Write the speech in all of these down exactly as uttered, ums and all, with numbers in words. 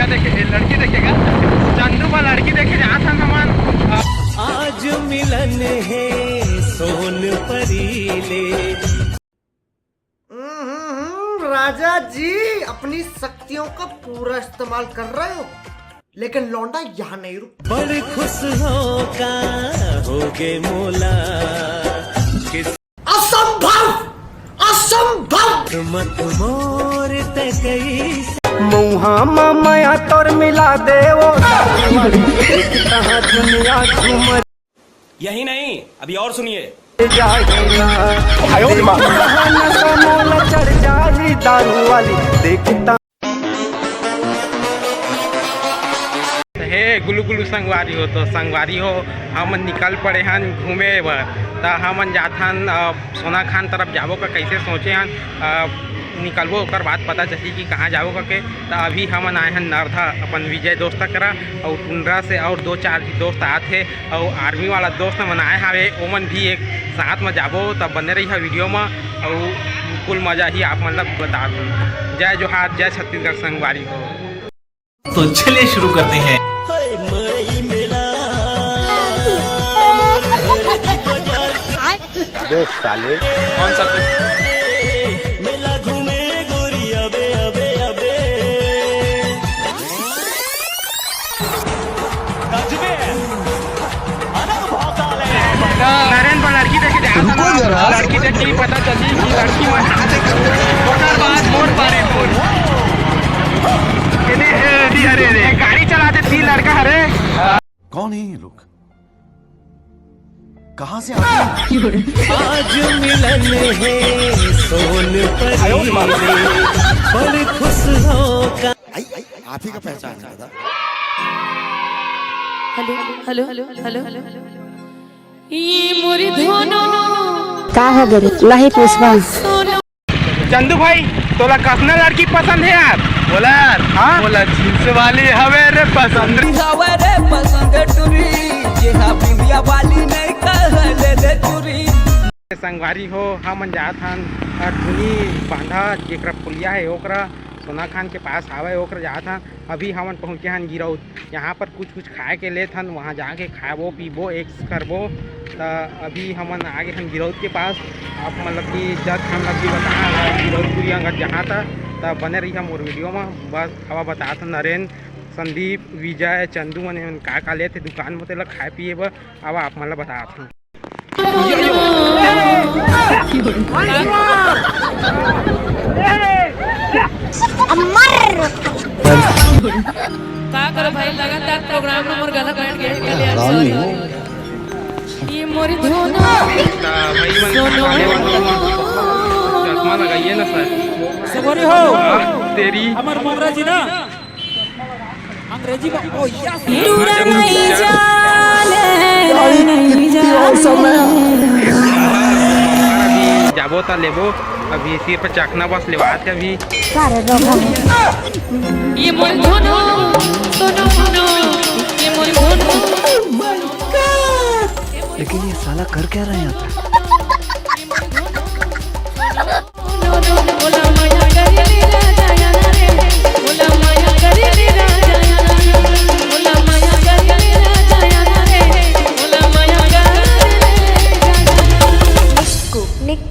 देखे, लड़की देखेगा, चंदू का लड़की देखे जात हन हमन। आज मिलन है सोन परी ले। हम्म, राजा जी, अपनी शक्तियों का पूरा इस्तेमाल कर रहे हो, लेकिन लौंडा यहाँ नहीं रुक। बड़ खुश हो का होगे मोला। असंभव, असंभव। मत मोर तकई। मौहा मा मया तोर मिला दे वो। कहाँ दुनिया घूम। यही नहीं, अभी और सुनिए। जाएगा। आयो रे माँ। नशा मोला चढ़ जाही दारू वाली। देखता। हे गुलू गुलू संगवारी हो, तो संगवारी हो, हमन निकल पड़े हन घूमे बर। त हमन जाथन, अ, सोना खान तरफ जाबो का कैसे सोचे हन, अ, निकलबो, ओकर बाद पता चलही कि कहाँ जाबो करके। त अभी हमन आए हन नरधा अपन विजय दोस्त करा, अउ टुंडरा से और दो चार झी दोस्त आत हे, अउ आर्मी वाला दोस्त मन आए हावे, ओमन भी एक साथ में जाबो। त बने रही वीडियो में, अउ कुल मजा ही आप मतलब बता दो। जय जोहार, जय छत्तीसगढ़ संगवारी हो। तो चलिए शुरू करते हैं। देख साले। कौन सा? नरेंद्र पर लड़की देखे जात हन। रुको जरा। लड़की देख के ही पता चली कि लड़की मन। ओकर बाद मोर पारे मोर। ए, दे, ए, दे, अरे, अरे, गाड़ी चलाते तीन लड़का हरे। कौन है ये लोग? कहाँ से आते हैं? आज मिलन है सोन परी ले, बड़ खुश हो का। आई, आई, आप ही का पहचान है दादा। Hello, hello, hello, hello. ये मोरी धुनो। का हो गरी? नहीं पूछबा। चंदू भाई, तोला कतना लड़की पसंद है यार? बोला यार। हाँ? बोला जींस वाली हवे रे पसंद। हवे रे पसंद टुरी, जे हा बिंदिया वाली नहीं कहले रे चुरी। संगवारी हो, हमन जात हन अरजुनी बांधा, जेकरा पुलिया है ओकरा, सोना खान के पास हावय, ओकरा जात हन। अभी हमन पहुँचे हन गिरौद। यहाँ पर कुछ कुछ खाए के लेत हन, वहाँ जाके खाबो पीबो, एक्स करबो। त अभी हमन आगे हन गिरौद के पास। आप मतलब कि जब हम लोग भी बता गिरौदपुरी अंगत जहाँ था, त बने रही हम और वीडियो में। बस अब बतात हन नरेन, संदीप, विजय, चंदू मन, मन का का लेत हे दुकान में, तेला खाए पिए बर। अब आप मन ला बतात हन। का करो भाई, लगातार प्रोग्राम में मोर गला बैठ गया। चलिए, I'm sorry। ये मोरी धुनो। त भाई मन, आने वाला हूँ। चश्मा लगाइए ना सर। सगोरी हो। हाँ, तेरी। हमर मोगरा जी ना। अंग्रेजी में, ओ यस। टूरा नहीं जाले, नहीं जाले। जाबो त लेबो, अभी सिर्फ चखना बस लेवात हे अभी। ये मोर धुनो, सुनो, सुनो, ये मोर धुनो। लेकिन ये साला कर क्या रहा है यहाँ पे?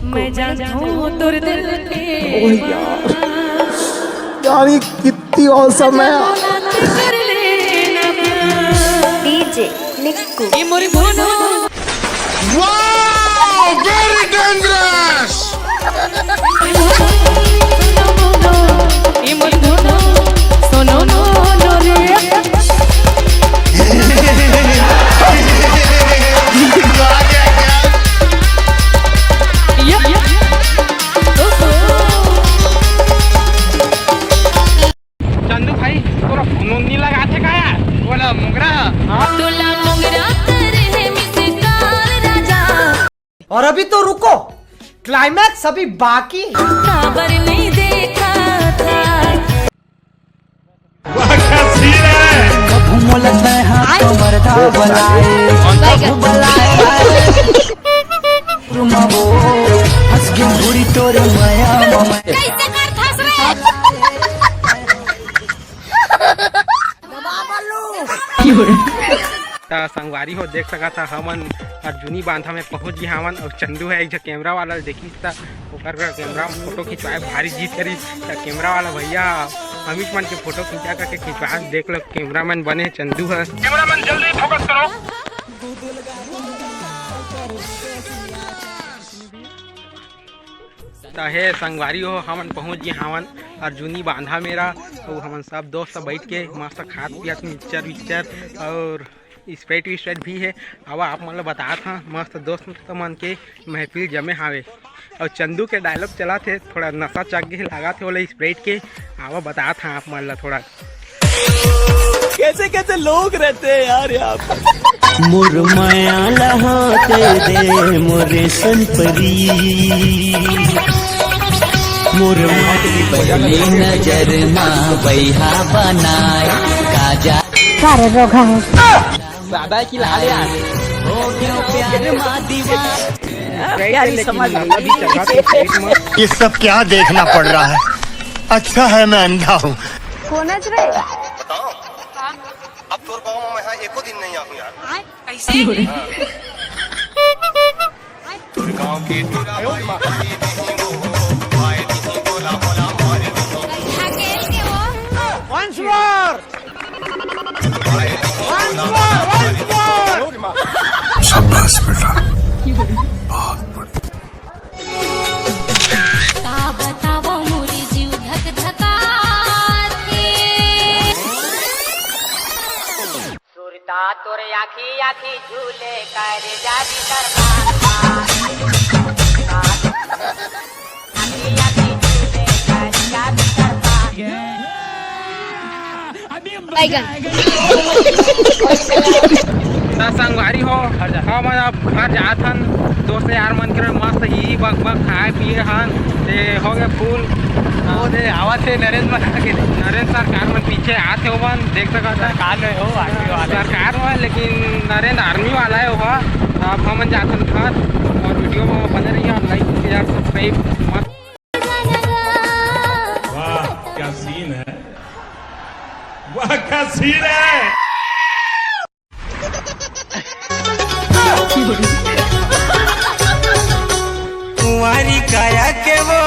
मैं जानता हूँ तोर दिल के। ओह यार, यार ये कितनी औसम है। डीजे निक्कू। ये मोरी धुनो। Wow, very dangerous। ये मोरी धुनो, सुनो, सुनो रे। ये, ये। ओहो। चंदू भाई, तोला फोन नहीं लगाथे का यार? बोला मोगरा। हाँ? तोला मोगरा करे हे मिस कॉल राजा। और अभी तो रुको, क्लाइमैक्स अभी बाकी है। काबर नहीं देखा था। कभू मोला तैं हा तो मरदा बलाए, कभू बलाए। रुमाबो, हंस के घुड़ी तोरे माया में। कैसे कर फंस रहे? त संगवारी हो, देख सकत ह, हमन अर्जुनी बांधा में पहुंच गे हावन। अउ चंदू ह एक झन कैमरा वाला ल देखिस, त ओकर कैमरा में फोटो खिंचवाए भारी जीत करिस। त कैमरा वाला भैया हमीच मन के फोटो खिंचा करके खिंचवा, देख लो, कैमरामैन बने हे चंदू ह। कैमरामैन, जल्दी फोकस करो। त हे संगवारी हो, हमन पहुंच गे हावन अर्जुनी बांधा मेरा, अउ हमन सब दोस्त बैठ के मस्त खात पियत मिक्सचर विक्सचर अउ स्प्राइट विस्प्राइट भी हे। आवा, आप मन ल बतात हं, मस्त दोस्त मन के महफिल जमे हावे। अउ चंदू के डायलॉग चलत हे, थोड़ा नशा चढ़ गे लागत हे ओला स्प्राइट के। आवा, बतात हं आप मन ल थोड़ा। कैसे कैसे लोग रहते हैं यार यहाँ पे। मोर माया ला हाथ दे मोरे संपरी। मोर माटी पहली नजर मा बैहा बनाए काजा। सारे रोगा है। ज्यादा है कि लाल यार? हो गयो प्यार मा दीवाना। प्यारी समझ। ये सब क्या देखना पड़ रहा है? अच्छा है मैं अंधा हूँ। कोनच रे? बताओ, अब तोर गाँव में मैं एको दिन नहीं आऊँ यार। शाबाश बेटा, बहुत बढ़िया। का बतावं मोरी जीव धक धकाथे। सुरता तोर आँखी आँखी झूले कर जारी करबा। आँखी आँखी झूले कर जारी करबा। बैगन। त संगवारी हो, हमन अब घर जात हन। दोस्त यार मन के मस्त ही बक बक खाए पिए हन। ते हो गए फूल। वो दे, आवत हे नरेंद्र मन के। नरेंद्र सरकार मन पीछे आत हे, ओमन देख सकत हन। सरकार में हो, आर्मी वाले। सरकार में, लेकिन नरेंद्र आर्मी वाला है वो। अब हमन जात हन घर अउ वीडियो में बने रहिए अउ लाइक, शेयर, सब्सक्राइब मत। वाह, क्या सीन है, वाह, क्या सीन है। कुंवारी काया के वो